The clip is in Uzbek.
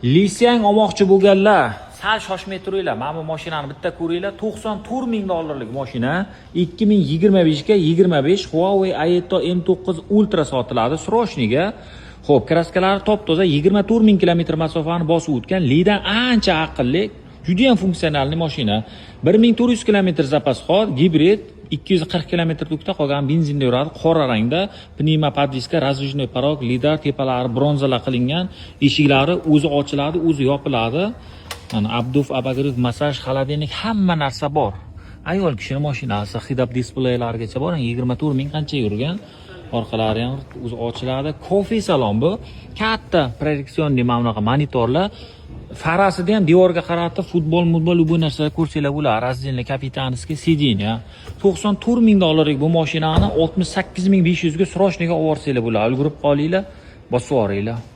Lixiang olmoqchi bo'lganlar, sal shoshmay turinglar. Mana bu mashinani bitta ko'ringlar. 94 ming dollarlik mashina, 2025 ga 25 Huawei Aito M9 Ultra sotiladi срочный ga. Xo'p, краска lari top-toza, 24 ming kilometr masofani bosib o'tgan, Lidan ancha aqlli, juda ham функциональный mashina. 1400 kilometr запас ход, gibrid, 240 kilometr tokda, qolgan benzinda yuradi, qora rangda, пневмоподвеска, раздвижной порог, lidar, tepalari bronzalar qilingan, eshiklari o'zi ochiladi, o'zi yopiladi. Mana обдув, обогрев, massaj, холодильник, hamma narsa bor. Ayol kishini mashinasi, head-up displeylarigacha bor, 24 ming qancha yurgan. Orqalari ham o'zi ochiladi. Kofe salon bu. Katta проекционный mana bunaqa monitorlar. Farasida ham devorga qaratib futbol, mutbol, любой narsa ko'rsanglar bo'ladi. Раздельный капитанский сиденье. 94 ming dollarlik bu mashinani 68 500 ga срочный ga olib borsanglar bo'ladi. Ulgurib qolinglar, bosib yuboringlar.